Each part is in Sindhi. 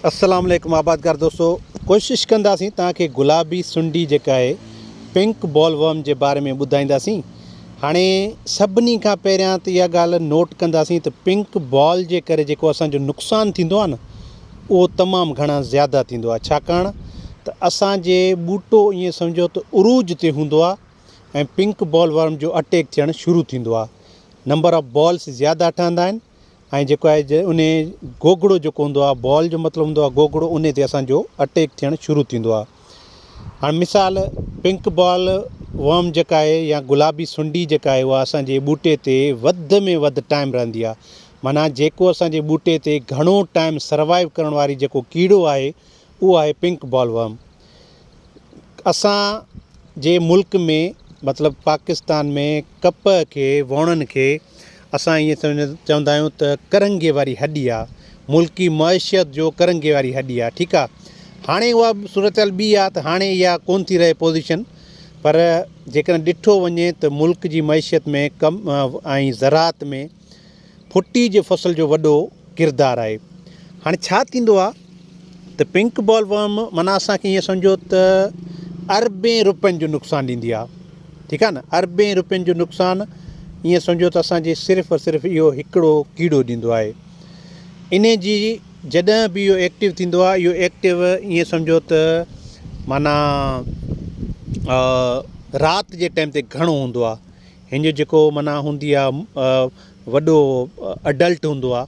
السلام عليڪم آبادگار دوستو ڪوشش ڪنداسين توهان کي گلابي سنڊي جيڪا آهي پنڪ بال ورم جي باري ۾ ٻڌائينداسين هاڻي سڀني کان پهريان ته اها ڳالهه نوٽ ڪنداسين ته پنڪ بال جي ڪري جيڪو اسان جو نقصان ٿيندو آهي نه اهو تمام گهڻا زياده ٿيندو آهي ڇاڪاڻ ته اسان جي ٻوٽو ائين سمجهو ته عروج تي هوندو آهي ۽ پنڪ بال ورم جو اٽيڪ ٿيڻ شروع ٿيندو آهي نمبر آف بالس زياده ٺهندا آهن ۽ جيڪو آهي انهي گوگڙو جيڪو هوندو آهي بال جو مطلب هوندو آهي گوگڙو انهي تي اسان جو اٽيڪ ٿيڻ شروع ٿيندو آهي هاڻي مثال پنڪ بال ورم جيڪا آهي يا گلابي سنڊي جيڪا آهي اها اسان جي ٻوٽي تي وڌ ۾ وڌ ٽائم رهندي آهي معنيٰ جيڪو اسان جي ٻوٽي تي گهڻو ٽائم سروائيو ڪرڻ واري جيڪو ڪيڙو آهي اهو آهي پنڪ بال ورم. اسان جي ملڪ ۾ مطلب پاڪستان ۾ ڪپهه کي ووڻن کي اسان ائين چوندا آهيون ته ڪرنگهي واري هڏي آ ملڪي معيشت جو ڪرنگهي واري هڏي آ ٺيڪ آ هاڻي اها صورتحال ٻي آ ته هاڻي اها ڪون ٿي رهي پوزيشن پر جيڪڏهن ڏٺو وڃي ته ملڪ جي معيشت ۾ ڪم ۽ زراعت ۾ ڦٽي جي فصل جو وڏو ڪردار آهي. هاڻي ڇا ٿيندو آهي ته پنڪ بال ورم معنيٰ اسان کي ائين سمجهو ته اربين روپين جو نقصان ڏيندي آهي ٺيڪ آهي نه اربين روپين جو نقصان ائين سمجهو ته اسان جي صرف اور صرف اهو هڪڙو ڪيڙو ڏيندو آهي ان جي جڏهن به اهو ايڪٽو ٿيندو آهي اهو ايڪٽو ائين سمجهو ته معنيٰ رات جي ٽائيم تي گهڻو هوندو آهي هن جو جيڪو معنيٰ هوندي آ وڏو اڊلٽ هوندو آ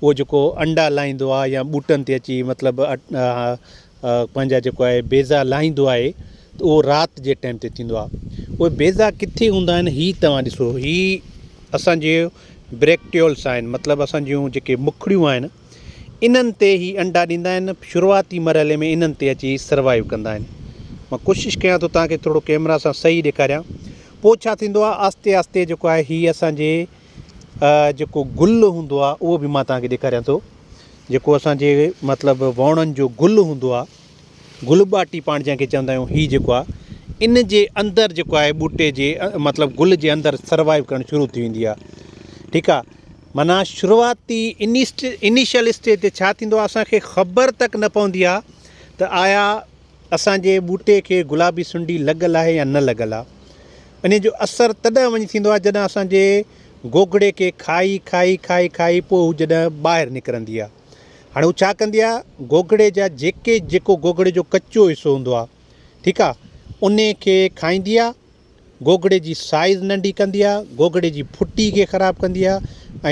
اهو جيڪو انڊا لاهيندو آ يا ٻوٽن تي اچي مطلب پنهنجا جيڪو آهي بيضا لاهيندو آهي ته اهو رات جي ٽائيم تي ٿيندو آ اهي بيضا ڪٿي هوندا آهن هي توهان ڏسو هي اسان جي بريڪٽيولس آهن مطلب اسان جون جيڪي مکڙيون آهن انهن تي هي انڊا ڏيندا آهن شروعاتي مرحلي ۾ انهن تي اچي سروائيو ڪندا آهن مان ڪوشش ڪيان ٿو توهان کي ٿورو ڪيمرا سان صحيح ڏيکاريان پوء ڇا ٿيندو آهي آهستي آهستي جيڪو آهي هي اسان جي جيڪو گل هوندو آهي اهو به مان توهان کي ڏيکاريان ٿو جيڪو اسان جي مطلب ووڻن جو گل هوندو آهي گل ٻاٽي پاڻ جنهن کي چوندا آهيون هي جيڪو آهي ان جي اندر جيڪو آهي ٻوٽي جي مطلب گل جي اندر سروائيو ڪرڻ شروع ٿي ويندي آهي ٺيڪ آهي معنيٰ شروعاتي انيشل اسٽيج تي ڇا ٿيندو آهي اسان کي خبر تڪ نه پوندي آهي ته آيا اسان جي ٻوٽي کي گلابي سنڊي لڳل آهي يا نه لڳل آهي ان جو اثر تڏهن وڃي ٿيندو آهي جڏهن اسان جي گوگڙي کي کائي کائي کائي کائي پوء هو جڏهن ٻاهر نڪرندي آهي هاڻي هو ڇا ڪندي آهي گوگڙي جا جيڪي جيڪو گوگڙي جو ڪچو حصو هوندو آهي ٺيڪ آهي ان کي کائيندي آهي گوگڙي جي سائيز ننڍي ڪندي آ، گوگڙي جي ڦٽي کي خراب ڪندي آ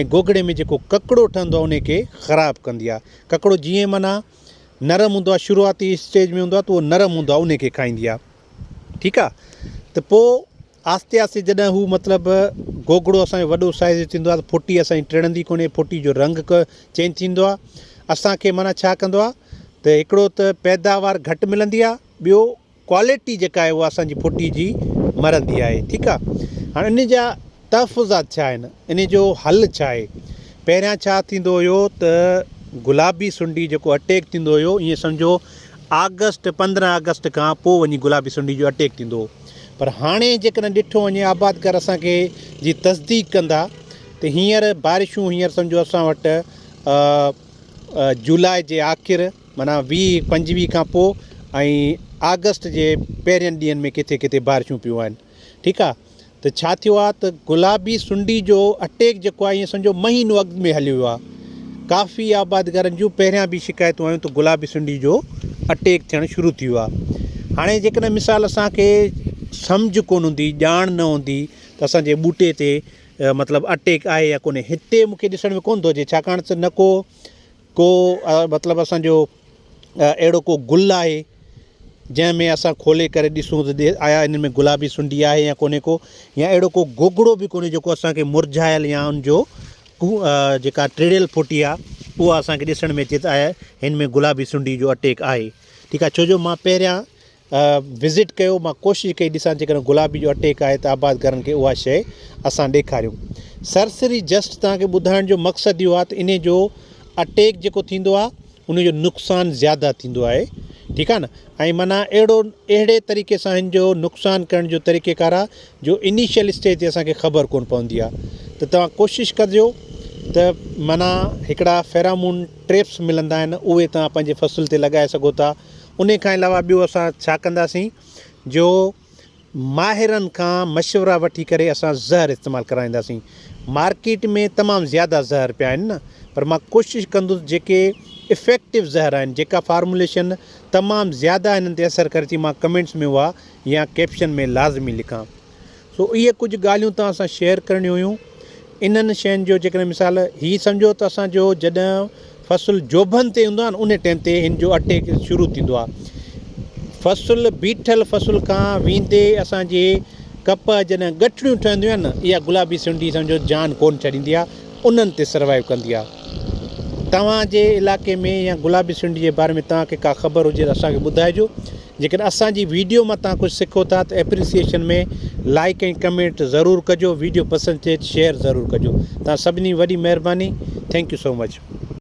۽ گوگڙي ۾ جيڪو ڪڪڙو ٺهندو آ انهي کي خراب ڪندي آ. ڪڪڙو جيئن معنيٰ نرم هوندو آ شروعاتي اسٽيج ۾ هوندو آ ته اهو نرم هوندو آ انهي کي کائيندي آ. ٺيڪ آ ته پو آهستي آهستي جڏهن هو مطلب گوگڙو اسان جو وڏو سائيز جو ٿيندو آ ته ڦٽي اسان جي ٽڙندي ڪونهي ڦٽي جو رنگ چينج ٿيندو آ اسان کي معنيٰ ڇا ڪندو آ ته هڪڙو ته پيداوار گهٽ ملندي آ ٻيو ڪوالٽي جيڪا آهي اها اسان جي ڦٽي جي مرندي آهي ٺيڪ آ هاڻي ان جا تحفظات ڇا آهن ان جو حل ڇا آهي پهريان ڇا ٿيندو هيو ته گلابي سنڊي جيڪو اٽيڪ ٿيندو هيو ائين سمجهو آگسٽ 15 آگسٽ کان پوء وڃي گلابي سنڊي جو اٽيڪ ٿيندو هو پر هاڻي جيڪڏهن ڏٺو وڃي آبادگار اسان کي جي تصديق ڪندا ته هينئر بارشون هينئر سمجهو اسان وٽ جولاء جي آخر معنيٰ 20 25 کان پوء ۽ آگسٽ جي پهرين ڏينهن ۾ ڪٿي ڪٿي بارشون پيون آهن ٺيڪ آ ته ڇا ٿيو آ ته گلابي سنڊي جو اٽيڪ جيڪو آ ائين سمجهو مهينو اڳ ۾ هليو ويو آ ڪافي آبادگارن جون پهريان به شڪايتون آيون ته گلابي سنڊي جو اٽيڪ ٿيڻ شروع ٿي ويو آ هاڻي جيڪڏهن مثال اسان کي سمجهه ڪونه هوندي ڄاڻ نه هوندي ته اسان جي ٻوٽي تي مطلب اٽيڪ آهي يا ڪونهي هتي مونکي ڏسڻ ۾ ڪونه ٿو اچي ڇاڪاڻ ته نه ڪو ڪو مطلب اسان جو اهڙو ڪو گل آهي جنهن ۾ اسان کولي ڪري ڏسون ته آيا ان ۾ گلابي سنڊي آهي يا ڪونهي ڪو يا اهڙو ڪو گوگڙو به ڪونهي جيڪو اسان کي مرجهايل يا ان جو جيڪا ٽڙيل ڦوٽي آهي اها اسان کي ڏسڻ ۾ اچي ته آيا هن ۾ گلابي سنڊي جو اٽيڪ آهي ٺيڪ آهي ڇو جو مان پهريان وزٽ ڪيو مان ڪوشش ڪئي ڏسان جيڪڏهن گلابي جو اٽيڪ آهي ته آبادگارن کي اها شيء اسان ڏيکاريون سرسري جسٽ توهان کي ٻڌائڻ جو مقصد اهو آهي ته انهي جو اٽيڪ جيڪو ٿيندو آهي ان جو نقصان زياده ٿيندو آهي ٺيڪ آهي نه ۽ معنيٰ اهڙو اهڙي طريقي سان هن جو نقصان ڪرڻ جو طريقي ڪار آهي جو انيشل اسٽيج تي اسان کي خبر ڪونه پوندي آهي ته توهان ڪوشش ڪجو ته معنيٰ هڪڙا فيرامون ٽريپس ملندا آهن اهي توهان پنهنجي فصل تي لڳائي سگهو ٿا انهي کان علاوه ٻيو اسان ڇا ڪنداسين جو ماهرن کان مشورا وٺي ڪري اسان زهر استعمال ڪرائينداسين مارڪيٽ ۾ تمام زياده زهر پيا آهن نه پر مان ڪوشش ڪندس جيڪي افيڪٽو زهر آهن جيڪا فارموليشن تمام زياده انهن تي اثر ڪري ٿي مان ڪمينٽس ۾ اها يا ڪيپشن ۾ لازمي لکان سو اهي ڪجهه ڳالهيون توهان سان شيئر ڪرڻيون هيون. انهن شين جو جيڪڏهن مثال هي سمجهو ته اسان جو جڏهن فصل جوڀن تي هوندو آهي نه ان ٽائيم تي هن جو اٽيڪ شروع ٿيندو آهي. فصل بيٺل فصل کان ويندي اسان جي ڪپهه جڏهن ڳٺڙيون ٺهنديون آهن نه اها گلابي سنڍي سمجهو جان ڪونه ڇڏيندي آهي انهن تي سروائيو ڪندي آهي. توهان جي علائقي ۾ يا گلابي سنڍي جي باري ۾ توهان کي ڪا خبر هجي ته اسان کي ٻڌائجو. جيڪڏهن اسان جي ويڊيو مان توهان ڪجهه سکو ٿا ته ايپريسيئيشن ۾ لائيڪ ۽ ڪمينٽ ضرور ڪجو ويڊيو پسند ٿئي ته شيئر ضرور ڪجو توهان سڀني وڏي مهرباني thank you so much.